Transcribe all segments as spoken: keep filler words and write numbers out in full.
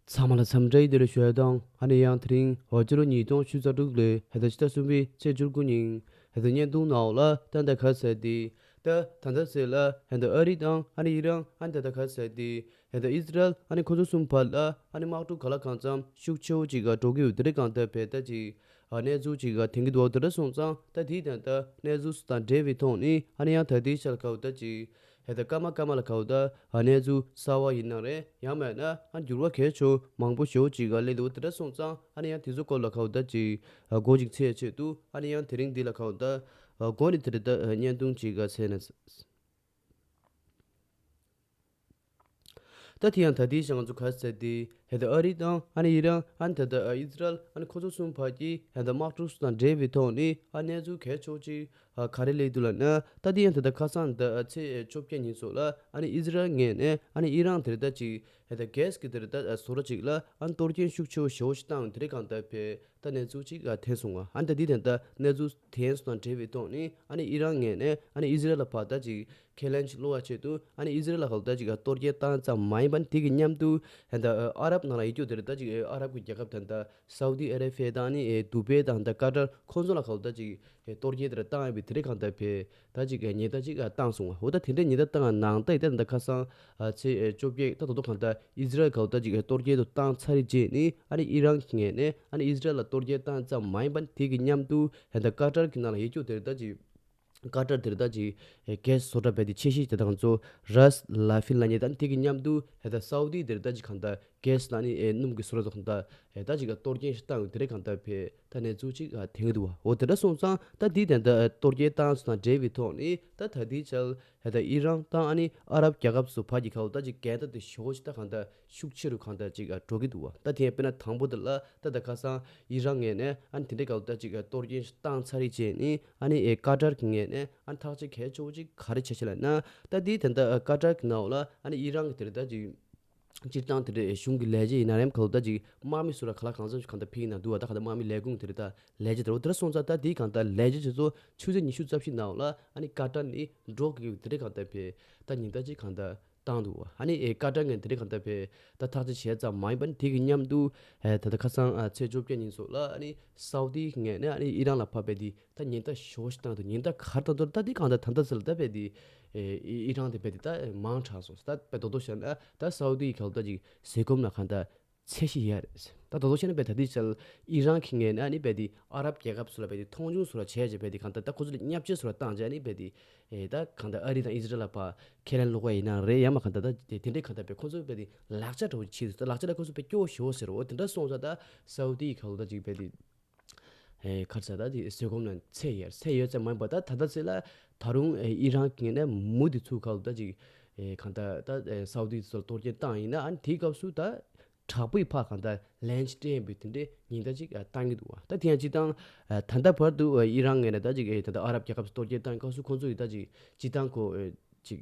ཚང་མ་ལ་འཚམས་འདྲི་བདེ་ལེགས་ཞུ་ཡ་དང་། ཨ་ནི་ཡང་དེ་རིང་ཕྱི་ལོ་ཉིས་སྟོང་ཉི་ཤུ་རྩ་དྲུག་ལོའི་ཕྱི་ཟླ་གསུམ་པའི་ཚེས་བཅུ་དགུ་ཉིན་ཕྱི་ཟླ་བརྙན་ཐུང་ནང་ལ་ད་ལྟ་ག་ཟེར་དེ། ད་ད་ལྟ་ཟེར་ལ་ད་ལྟ་ཨ་རི་དང་ཨ་ནི་ཨི་རན། ཨ་ནི་ད་ལྟ་ག་ཟེར་དེ། ད་ལྟ་ཨི་ཟི་རལ། ཨ་ནི་ཁོ་ཚོ་གསུམ་བར་ལ་ཨ་ནི་དམག་འཁྲུག་ག་ལ་གང་འཚམ་ཤུགས་ཆེ་བོ་ཅིག་འགྲོ་གི་ཡོད་དེ་རེད། གང་ལྟར་བས་ད་ཅིག་གནས་ཚུལ་ཅིག་ཐོན་གྱི་འདུག་དེ་འདྲ་སོང་ཙང་ད་དེའི་དོན་དག་གནས་ཚུལ་དང་འབྲེལ་བའི་ཐོག་ནས་ཨ་ནི་ཡང་ད་ལྟའི་ཆར་ག་བོ་ད་ཅིག་ད་ལྟ་སྐར་མ་སྐར་མ་ལ་ག་བོ་ད་གནས་ཚུལ་གསར་བ་ཡིན་ན་རེད། ཡང་མིན་ན་ཨ་འགྱུར་བ་གལ་ཆེ་བོ་མང་པོ་ཞེ་བོ་ཅིག་སླེབས་འདུག་དེ་འདྲ་སོང་ཙང་ཨ་ནི་ཡང་དེ་ཚོ་སྐོར་ལ་ག་བོ་ད་ཅིག་མགོ་ཅིག་ཚོས་ཆེད་དུ་ཨ་ནི་ཡང་དེ་རིང་འདི་ལ་ག་བོ་ད་མགོ་ནས་དེ་རེད། ད་བརྙན་ཐུང་ཅིག་ག་ཟེར་ན། ད་དེ་ཡང་ད་ལྟའི་ཆར་ང་ཚོ་ག་ཟེར་དེ། ད་ལྟ་ཨ་རི་དང་ཨ་ནི་ཨི་རན། ཨ་ནི་ད་ལྟ་ཨི་ཟི་རལ། ཨ་ནི་ཁོ་ཚོ་གསུམ་བར་གྱི་ད་ལྟ་དམག་འཁྲུག་དང་འབྲེལ་བའི་ཐོག་ནས་ཨ་གནས་ཚུལ་གལ་ཆེ་བོ་ཅིག་ག་རེ་སླེབས་འདུག་ལབ་ན། ད་དེ་ཡང་ད་ལྟ་ཁ་སང་ད་ཚེས་བཅོ་བརྒྱད་ཉིན་སོགས་ལ་ཨ་ནི་ཨི་ཟི་རལ་ངོས་ནས་ཨ་ནི་ཨི་རན་དེ་རེད། ད་ཅིག་ད་ལྟ་གྷེ་སི་གི་དེ་རེད། ད་བཟོ་གྲྭ་ཅིག་ལ་ཨ་ནི་གཏོར་སྐྱོན་ཤུགས་ཆེ་བོ་ཞེ་བོ་ཞིག་བཏང་ཡོད་དེ་རེད། གང་ལྟར་བས། ད་གནས་ཚུལ་ཅིག་ཨ་ཐོན་སོང་བ། ཨ་ནི་ད་འདི་དེ་ད་གནས་ཚུལ་ཐོན་སོང་དང་འབྲེལ་བའི་ཐོག་ནས་ཨ་ནི་ཨི་རན་ངོས་ནས་ཨ་ནི་ཨི་ཟི་རལ་ལ་ཕར་ད་ཅིག་ཁས་ལེན་ཅིག་སློག་ཡ་ཆེད་དུ་ཨ་ནི་ཨི་ཟི་རལ་ལ་ཕར་ད་ཅིག་ཨ་གཏོར་སྐྱོན་བཏང་ཙམ་མ་ཡིན་པ། ཨ་ནི་དེ་གི་མཉམ་དུ་ད་ཨ་རབ་ནང་ལ་ཡོད་རྒྱུ་དེ་རེད། ད་ཅིག་ཨ་རབ་ཀྱི་རྒྱལ་ཁབ་ད་ད་སའུ་དི་ཨ་རེ་བྷི་ཡ་དང་ཨ་ནི་དུ་བྷེ་དང་ད་ཀ་ཏར་ཁོང་ཚོ་ལ་ཕར་ད་ཅིག་གཏོར་སྐྱོན་དེ་འདྲ་བཏང་ཡོད་པའི་དེ་རེད། གང་ལྟར་བས། ད་ཅིག་ཉེན་བརྡ་ཅིག་བཏང་སོང་བ། འོ་ད་དེ་འདྲའི་ཉེན་བརྡ་བཏང་ནང་ད་ད་ད་ཁ་སང་ཨ་ཚེས་བཅོ་བརྒྱད་ད་དོ་དོ་གང་ལྟར་ཨི་ཟི་རལ་ག་བོ་ད་ཅིག་གཏོར་སྐྱོན་དུ་བཏང་ཚར་རྗེས་ནས་ཨ་ནི་ཨི་རན་གྱི་ངོས་ནས་ཨ་ནི་ཨི་ཟི་རལ་ལ་གཏོར་སྐྱོན་བཏང་ཙམ་མ་ཡིན་པ། དེ་གི་མཉམ་དུ་ད་ཀ་ཏར་གྱི་ནང་ལ་ཡོད་རྒྱུ་དེ་རེད། ད་ཅིག་ཀ་ཏར་དེ་རེད། ད་ཅིག་གྷེ་སི་བཟོ་གྲྭ་བས་དེ་ཆེ་ཤོས་དེ་དང་ཚོ་རཱས་ལ་ཧྥིན་ལབ་མཁན། ད་དེ་གི་མཉམ་དུ་ད་སའུ་དི་དེ་རེད། ད་ཅིག་གང་ལྟར་གྷེ་སི་ལ་ནི་ཨེ་སྣུམ་གྱི་བཟོ་གྲྭ་ཚོ་གང་ལྟར་ཨེ་ད་ཅིག་གཏོར་སྐྱོན་ཞིག་བཏང་ཡོད་དེ་རེད། གང་ལྟར་བས་ད་གནས་ཚུལ་ཅིག་ཨ་ཐོན་གྱི་འདུག་བ། འོ་དེ་འདྲ་སོང་ཙང་ད་འདི་དེ་འདྲ་གཏོར་སྐྱོན་བཏང་སོང་དང་འབྲེལ་བའི་ཐོག་ནས་ད་ད་ལྟའི་ཆར་ད་ཨི་རན་དང་ཨ་ནི་ཨ་རབ་རྒྱལ་ཁབ་ཚོ་བར་གྱི་ཁ་ལོ་ད་ཅིག་འགལ་ཟླ་དེ་ཞེ་པོ་ཅིག་ད་གང་ལྟར་ཤུགས་ཆེ་རུ་གང་ལྟར་ཅིག་ཨ་འགྲོ་གི་འདུག་བ། ད་དེ་ཡང་དཔེར་ན་དང་པོ་དེ་ལ་ད་ད་ཁ་སང་ཨི་རན་ངོས་ནས་ཨ་ནི་དེ་འདྲའི་ཁ་ལོ་ད་ཅིག་ཨ་གཏོར་སྐྱོན་བཏང་ཚར་རྗེས་ནས་ཨ་ནི་ཨེ་ཀ་ཏར་གྱི་ངོས་ནས་ཨ་ནི་ཐག་གཅོད་གལ་ཆེ་བོ་ཅིག་ག་རེ་བྱས་ཤག་ལབ་ན། ད་འདི་དེ་འདྲ་ཨ་ཀ་ཏར་གྱི་ནང་ལ་ཨ་ནི་ཨི་རན་གྱི་དེ་རེད། ད་ཅིག་སྤྱིར་བཏང་དེ་འདྲའི་གཞུང་གི་ལས་བྱེད་ཡིན་ན་རེམ་ཁ་ལོ་ད་ཅིག་དམག་མི་ཚོ་ལ་ག་ལ་གང་འཚམ་ཞིག་གང་ལྟར་ཕུད་ཀྱི་ན་འདུག་བ། ད་ག་ད་དམག་མི་ལས་ཁུངས་དེ་རེད། ད་ལས་བྱེད་དེ་རེད། འོ་དེ་འདྲ་སོང་ཙང་ད་འདི་གང་ལྟར་ལས་བྱེད་དེ་ཚོ་ཆུ་ཚོད་ཉི་ཤུ་རྩ་བཞི་ནང་ལ་ཨ་ནི་ཀ་ཏར་ནས་འགྲོ་དགོས་ཀྱི་དེ་འདྲའི་གང་ལྟར་བས་ད་ཉེན་བརྡ་ཅིག་གང་ལྟར་བཏང་འདུག་བ། ཨ་ནི་ཨེ་ཀ་ཏར་ངོས་དེ་འདྲའི་གང་ལྟར་བས་ད་ཐག་གཅོད་བྱས་ཙམ་མ་ཡིན་པ། དེ་གི་མཉམ་དུ་ཨེ་ད་ལྟ་ཁ་སང་ཨ་ཚེས་བཅོ་བརྒྱད་ཉིན་སོགས་ལ་ཨ་ནི་སའུ་དི་ངོས་ནས་ཨ་ནི་ཨི་རན་ལ་ཕར་བས་དེ་ད་ཉེན་བརྡ་ཞེ་པོ་ཞིག་བཏང་འདུག་ཉེན་བརྡ་ག་རེ་བཏང་འདུག་ད་འདི་གང་ལྟར་ད་ལྟ་ཚོད་ལ་ད་བས་དེ་ཨེ་ཨི་རན་དེ་བས་དེ་ད་མང་དྲགས་སོང་། ད་བས་དོ་དོ་བྱས་ན་ད་སའུ་དི་ཡི་ཁ་ལོ་ད་ཅིག་ཟས་སྐོམ་ལ་གང་ལྟར་ཚད་གཞི་ཡོད་རེད། ད་དོ་དོ་བྱས་ན་བས་ད་འདི་ཚོད་ཨི་རན་གྱི་ངོས་ནས་ཨ་ནི་བས་དེ་ཨ་རབ་རྒྱལ་ཁབ་ཚོ་ལ་བས་དེ་མཐོང་ཆུང་བཟོ་འདྲ་བྱས་རྗེས་བས་དེ་གང་ལྟར་ད་ཁོ་ཚོ་ལ་བརྙས་བཅོས་བཟོ་འདྲ་བཏང་རྗེས་ཨ་ནི་བས་དེ་ཨེ་ད་གང་ལྟར་ཨ་རི་དང་ཨི་ཟི་རལ་ལ་ཕར་ཁས་ལེན་སློག་ཡ་ཡིན་ན་རེད། ཡང་མ་གང་ལྟར་ད་དེ་དེ་འདྲའི་གང་ལྟར་བས་ཁོ་ཚོ་བས་དེ་ལག་ཆ་འདྲ་བོ་ཅིག་ཕྱིས་འདུག་ད་ལག་ཆ་ལ་ཁོ་ཚོ་བས་སྐྱོ་བོ་ཞེ་པོ་ཟེར། འོ་དེ་འདྲ་སོང་ཙང་ད་སའུ་དི་ཡི་ཁ་ལོ་ད་ཅིག་བས་དེ་ཨེ་ག་རེ་ཟེར། ད་དེ་ཟས་སྐོམ་ལ་ཚད་ཡོད་ཚད་ཡོད་ཙམ་མ་ཡིན་པ། ད་ད་ལྟ་ཚེ་ལ་ད་རུང་ཨེ་ཨི་རན་གྱི་ངོས་ནས་མུ་མཐུད་ཚུར་ཁ་ལོ་ད་ཅིག་ཨེ་གང་ལྟར་ད་ཨེ་སའུ་དི་ཚོ་ལ་གཏོར་སྐྱོན་བཏང་ཡིན་ན་ཨ་ནི་དེའི་སྐབས་སུ་ད་དྲག་པོའི་ཕར་གང་ལྟར་ལན་ཅིག་སྤྲད་པའི་དེ་འདྲའི་ཉེན་བརྡ་ཅིག་ཨ་བཏང་གི་འདུག་བ། ད་དེ་ཡང་སྤྱིར་བཏང་ཨ་ད་ལྟ་བར་དུ་ཨ་ཨི་རན་ངོས་ནས་ད་ཅིག་ཨེ་ད་ལྟ་ཨ་རབ་རྒྱལ་ཁབ་ཚོ་གཏོར་སྐྱོན་བཏང་སྐབས་སུ་ཁོང་ཚོ་ཡིས་ད་ཅིག་སྤྱིར་བཏང་ཁོ་ཨེ་ཅིག་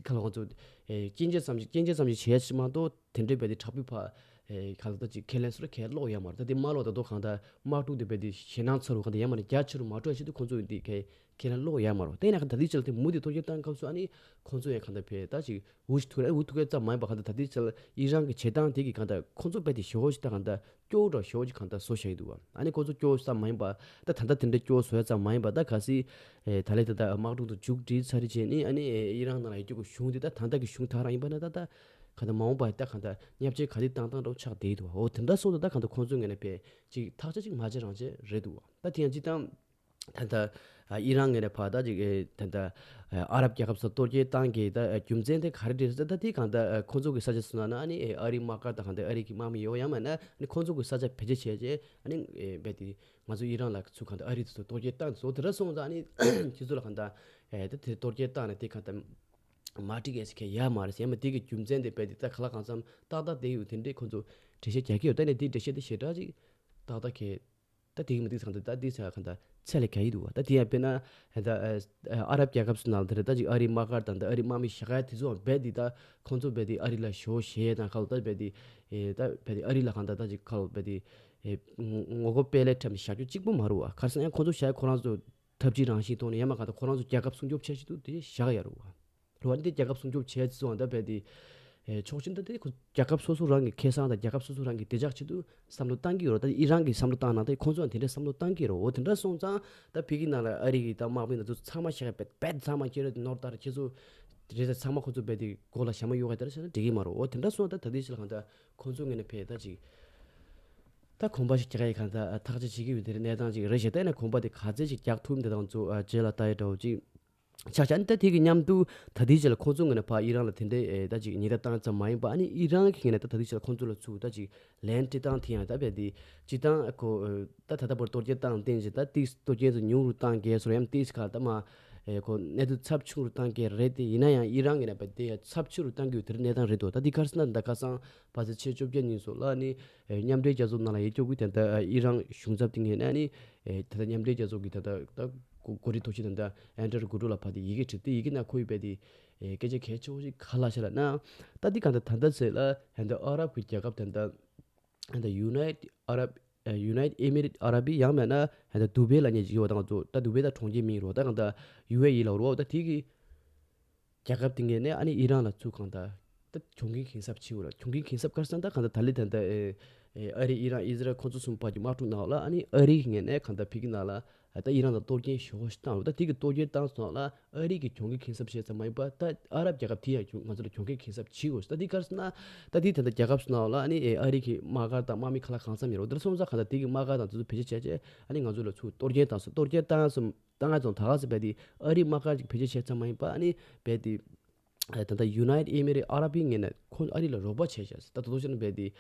ཁ་ལོ་ང་ཚོ་ཨེ་སྐྱོན་བརྗོད་ཙམ་ཞིག་སྐྱོན་བརྗོད་ཙམ་ཞིག་བྱས་ཕྱིར་མ་གཏོགས་དེ་འདྲའི་བས་དེ་དྲག་པོའི་ཕར་ཨེ་ག་ལ་ད་ཅིག་ཁས་ལེན་སོར་ཁས་སློག་ཡ་མ་རེད། ད་དེ་མ་སློག་ད་དོ་གང་ལྟར་དམག་འཁྲུག་དེ་བས་དེ་ཞེད་སྣང་ཚ་རུ་གང་ལྟར་ཡ་མ་རེད། རྒྱ་ཆེ་རུ་མ་འགྲོ་ཡ་ཆེད་དུ་ཁོང་ཚོ་ཡིན་དེ་ཁས་ཁས་ལེན་སློག་ཡ་མ་རེད། དེ་ཡིན་ན་གང་ད་དེ་ཆེད་དུ་མུ་མཐུད་གཏོར་སྐྱོན་བཏང་སྐབས་སུ་ཨ་ནི་ཁོང་ཚོ་ཡང་གང་ལྟར་བས་ད་ཅིག་འུ་ཅག་ཐུག་རེད། འུ་ཐུག་རེད་ཙམ་མ་ཡིན་པ་གང་ལྟར་ད་དེ་ཆེད་ཨི་རན་གྱི་བྱེད་སྟངས་དེ་གི་གང་ལྟར་ཁོང་ཚོ་བས་དེ་ཞེ་པོ་ཞིག་ད་གང་ལྟར་སྐྱོ་བོ་འདྲ་ཞེ་པོ་ཅིག་གང་ལྟར་བཟོ་བཞག་གི་འདུག་བ། ཨ་ནི་ཁོ་ཚོ་སྐྱོ་བོ་ཙམ་མ་ཡིན་པ་ད་ད་ལྟ་དེ་འདྲ་སྐྱོ་བོ་བཟོ་ཡ་ཙམ་མ་ཡིན་པ། ད་གལ་སྲིད་ཨེ་ད་ལས་ད་ལྟ་དམག་འཁྲུག་དེ་མཇུག་སྒྲིལ་ཚར་རྗེས་ནི་ཨ་ནི་ཨེ་ཨི་རན་ནང་ལ་ཡོད་རྒྱུ་གི་གཞུང་དེ་ད་ད་ལྟ་གི་གཞུང་ད་རང་ཡིན་པ་ན་ད་ད་གང་ལྟར་མ་འོངས་པ་ད་གང་ལྟར་བརྙས་བཅོས་ག་དེ་བཏང་བཏང་འདྲ་བོ་ཆགས་བསྡད་འདུག་བ། འོ་དེ་འདྲ་སོང་ཙང་ད་གང་ལྟར་ཁོང་ཚོའི་ངོས་ནས་བས་ཅིག་ཐག་གཅོད་ཅིག་མ་བྱེད་རང་བྱེད་རེད་འདུག་བ། ད་དེ་ཡང་སྤྱིར་བཏང་ད་ལྟ་ཨ་ཨི་རན་ངོས་ནས་ཕར་ད་ཅིག་ཨེ་ད་ལྟ་ཨ་ཨ་རབ་རྒྱལ་ཁབ་ཚོ་གཏོར་སྐྱོན་བཏང་གི་ད་རྒྱུ་མཚན་དེ་ག་རེ་རེད་ཟེར། ད་དེ་གང་ལྟར་ཁོང་ཚོ་གི་ས་ཆ་སོང་ན་ཨ་ནི་ཨ་རིའི་དམག་སྒར་དང་གང་ལྟར་ཨ་རི་གི་དམག་མི་ཡོད་ཡང་མིན་ན་ཨ་ནི་ཁོང་ཚོ་གི་ས་ཆ་བེད་སྤྱོད་བྱས་རྗེས་ཨ་ནི་ཨེ་རྦད་དེ་ང་ཚོ་ཨི་རན་ལ་ཚུར་གང་ལྟར་ཨ་རི་དེ་ཚོ་གཏོར་སྐྱོན་བཏང་སོང་། དེ་འདྲ་སོང་ཙང་ཨ་ནི་ཁྱེད་ཚོ་ལ་གང་ལྟར་ཨེ་ད་དེ་གཏོར་སྐྱོན་བཏང་ནས་དེ་གང་ལྟར་མ་འགྲིག་ཡས་ཟེར་མཁན་ཡོད་མ་རེད་ཟེར། ཡང་མིན་དེ་གི་རྒྱུ་མཚན་དེ་རྦད་དེ་ད་ག་ལ་གང་འཚམ་ཏག་ཏག་བསྡད་ཡོད། དེ་འདྲས་ཁོང་ཚོ་འགྲེལ་བཤད་རྒྱག་གི་ཡོད། ད་ནི་དེའི་འགྲེལ་བཤད་དེ་ཞེ་དྲག་ཅིག་ཏག་ཏག་གི་ད་དེ་གི་མི་འདུག་ཚང་ད་ད་དེ་ཚ་གང་ད་ཚད་ལས་བརྒལ་ཡི་འདུག་བ། ད་དེ་ཡང་དཔེར་ན་ད་ཨ་ཨ་རབ་རྒྱལ་ཁབ་ཚོ་ནང་ལ་དེ་རེད། ད་ཅིག་ཨ་རིའི་དམག་སྒར་དང་ད་ཨ་རིའི་དམག་མི་བཞག་ཡ་དེ་ཚོའང་རྦད་དེ་ད་ཁོང་ཚོ་རྦད་དེ་ཨ་རི་ལ་ཞེ་པོ་ཞེད་དང་ཁ་ལོ་ད་རྦད་དེ་ཨེ་ད་རྦད་དེ་ཨ་རི་ལ་གང་ད་ད་ཅིག་ཁ་ལོ་རྦད་དེ་ཨེ་ངོ་རྒོལ་སྤེལ་ལས་འཁྲབ་ནས་བཞག་རྒྱུ་གཅིག་པུ་མ་རེད་བ། ཁར་སང་ཡང་ཁོང་ཚོ་བཞག་ཡ་ཁོ་རང་ཚོ་འཐབ་ཇུས་རང་བཞིན་ཐོག་ནས་ཡང་མ་གང་ད་ཁོ་རང་ཚོ་རྒྱལ་ཁབ་སྲུང་སྐྱོབ་བྱེད་ཆེད་དུ་དེ་བཞག་ཡ་རེད་བ། རེད་བ། འདི་རྒྱལ་ཁབ་སྲུང་སྐྱོབ་བྱས་ཙང་ད་རྦད་དེ་ ཨེ་ཆོག་མཆན་ད་དེ་ཁོ་རྒྱལ་ཁབ་སོ་སོ་རང་གི་ཁེ་བཟང་དང་རྒྱལ་ཁབ་སོ་སོ་རང་གི་བདེ་འཇགས་ཆེད་དུ་བསམ་བློ་བཏང་གི་ཡོད་རེད། ད་ཨི་རན་གྱི་བསམ་བློ་བཏང་ན་ད་ཁོང་ཚོ་ཡང་དེ་འདྲའི་བསམ་བློ་བཏང་གི་ཡོད་རེད། འོ་དེ་འདྲ་སོང་ཙང་ད་ཕ་གི་ནང་ལ་ཨ་རི་གི་ད་དམག་མི་ན་ཚོ་ཚང་མ་ཤེས་པས་བེད་ཚང་མ་ཁྱེད་རེད་ནོར་ལྟར་ཁྱེད་ཚོ་རེད་ཚང་མ་ཁོ་ཚོ་བེད་དེ་མགོ་ལ་ཞྭ་མོ་གཡོག་ག་དེ་འདྲ་བྱས་ན་འགྲིག་གི་མ་རེད། འོ་དེ་འདྲ་སོང་ད་ད་དེ་ཕྱི་ལ་གང་ད་ཁོང་ཚོ་ངོས་ནས་ཕེ་ད་ཅིག་ད་གོམ་པ་ཞིག་རྒྱག་ཡ་གང་ད་ཐག་གཅོད་བྱེད་ཀྱི་ཡོད་དེ་རེད་གནས་སྟངས་ཅིག་རེད་ཞེ་ད་ནས་གོམ་པ་དེ་ག་ཚད་ཅིག་རྒྱག་ཐུབ་འདི་དང་ཚོ་རྗེས་ལ་ལྟ་ཡ་འདྲ་བོ་ཅིག་ཆ་ཆ་ནི་ད་དེ་གི་མཉམ་དུ་ད་དེའི་རྗེས་ལ་ཁོང་ཚོ་ངོས་ནས་ཕ་ཨི་རན་ལ་དེ་འདྲའི་ཨེ་ད་ཅིག་ཉེས་ད་བཏང་ཙམ་མ་ཡིན་པ་ཨ་ནི་ཨི་རན་གི་ངོས་ནས་ད་ད་དེའི་རྗེས་ལ་ཁོང་ཚོ་ལ་ཚུར་ད་ཅིག་ལན་སྤྲད་སྟངས་དེ་ཡང་ད་བས་དེ་སྤྱི་བཏང་ཁོ་ད་ད་ལྟ་བར་གཏོར་སྐྱོན་བཏང་བསྟན་ཅིག་ད་ཏིས་གཏོར་སྐྱོན་ཚོ་ཉུང་རུ་བཏང་གས་སོ་ཡང་ཏིས་ག་ད་མ་ཨེ་ཁོ་གནས་ཚུལ་ཚབས་ཆུང་རུ་བཏང་གས་རེད། དེ་ཡིན་ན་ཡང་ཨི་རན་གི་ངོས་ནས་བས་དེ་ཡང་ཚབས་ཆུང་རུ་བཏང་གི་ཡོད་དེ་རེད་གནས་སྟངས་རེད་དོ། ད་དེ་གར་སོང་ན་ད་ཁ་སང་བ་ཚེ་ཕྱི་ཚེས་བཅོ་བརྒྱད་ཉིན་སོགས་ལ་ནི་ཨེ་མཉམ་འབྲེལ་རྒྱལ་ཚོགས་ནང་ལ་ཡེ་སྐྱོ་གི་དེ་འདྲ་ཨི་རན་གཞུང་ཚབ་དེ་ངོས་ནས་ནི་ཨེ་ད་ལྟ་མཉམ་འབྲེལ་རྒྱལ་ཚོགས་ཀྱི་ད་ལྟ་ད་གོ་གོ་སྒྲིག་ཐོག་ཆེད་དེ་འདྲ་ཨན་ཏར་གུ་ཏོ་ལ་ཕར་དེ་ཡི་གེ་བྲིས་ཏེ་ཡི་གེ་ནང་ཁོ་ཡི་བས་དེ་ཨེ་སྐད་ཆ་གལ་ཆེ་བོ་ཞིག་ག་ལ་ཤ་ལ་ན་ད་དེ་ག་འདྲ་ད་ལྟ་ཚེ་ལ་ཧན་ད་ཨ་རབ་ཀྱི་རྒྱལ་ཁབ་དེ་འདྲ་ཧན་ད་ཡུ་ནའི་ཨ་རབ་ཡུ་ནའི་ཨེ་མི་རེ་ཨ་རབ་ཡང་མེད་ན་ཧན་ད་དུ་བེ་ལ་ཉེ་ཅིག་ཡོད་དང་ཚོ་ད་དུ་བེ་ད་གྲོང་ཁྱེར་མིང་རོ་ད་ག་འདྲ་ཡུ་ཨེ་ཡི་ལ་རོ་ད་དེ་གི་རྒྱལ་ཁབ་དེ་ངོས་ནས་ཨ་ནི་ཨི་རན་ལ་ཚུར་གང་ལྟར་ད་གྱོང་གུན་གུན་གསབ་བྱེད་འོ་ལ་གྱོང་གུན་གུན་གསབ་གར་སང་ད་གང་ལྟར་ད་ལི་ད་ལྟ་ཨེ་ཨེ་ཨ་རི་ཨི་རན་ཨི་ཟི་རལ་ཁོ་ཚོ་གསུམ་བར་གྱི་དམག་འཁྲུག་ནང་ལ་ཨ་ནི་ཨ་རི་གི་ངོས་ནས་གང་ལྟར་ཕི་གི་ནང་ལ་ད་ཨི་རན་ལ་གཏོར་སྐྱོན་ཞེ་པོ་ཞིག་བཏང་འོ་ད་དེ་གི་གཏོར་སྐྱོན་བཏང་སོང་ལ་ཨ་རི་གི་གྱོང་གུན་གུན་གསབ་བྱས་ཙམ་མ་ཡིན་པ་ད་ཨ་རབ་རྒྱལ་ཁབ་དེ་ཡང་ང་ཚོ་ལ་གྱོང་གུན་གུན་གསབ་བྱེད་འོ་ད་དེ་གར་སོང་ན་ད་དེ་ད་ལྟ་རྒྱལ་ཁབ་སོང་ནང་ལ་ཨ་ནི་ཨེ་ཨ་རི་གི་དམག་སྒར་དང་དམག་མི་ཁ་ལག་གང་འཚམ་ཡོད་རོ་ད་སོང་ཙང་གང་ལྟར་དེ་གི་དམག་སྒར་དང་དེ་ཚོ་བེད་སྤྱོད་བྱས་བྱས་ཨ་ནི་ང་ཚོ་ལ་ཚུར་གཏོར་སྐྱོན་བཏང་སོང་གཏོར་སྐྱོན་བཏང་སོང་ད་ག་ཟེར་བས་དེ་ཨ་རི་དམག་སྒར་ཅིག་བེད་སྤྱོད་བྱས་ཙམ་མ་ཡིན་པ་ཨ་ནི་བས་དེ་ད་ལྟ་ཡུ་ནའི་ཨེ་མི་རེ་ཨ་ར་བི་ངོས་ནས་ཁོང་ཨ་རི་ལ་རོགས་པ་བྱས་བྱས་ད་དོ་དོ་བྱས་ན་བས་དེ་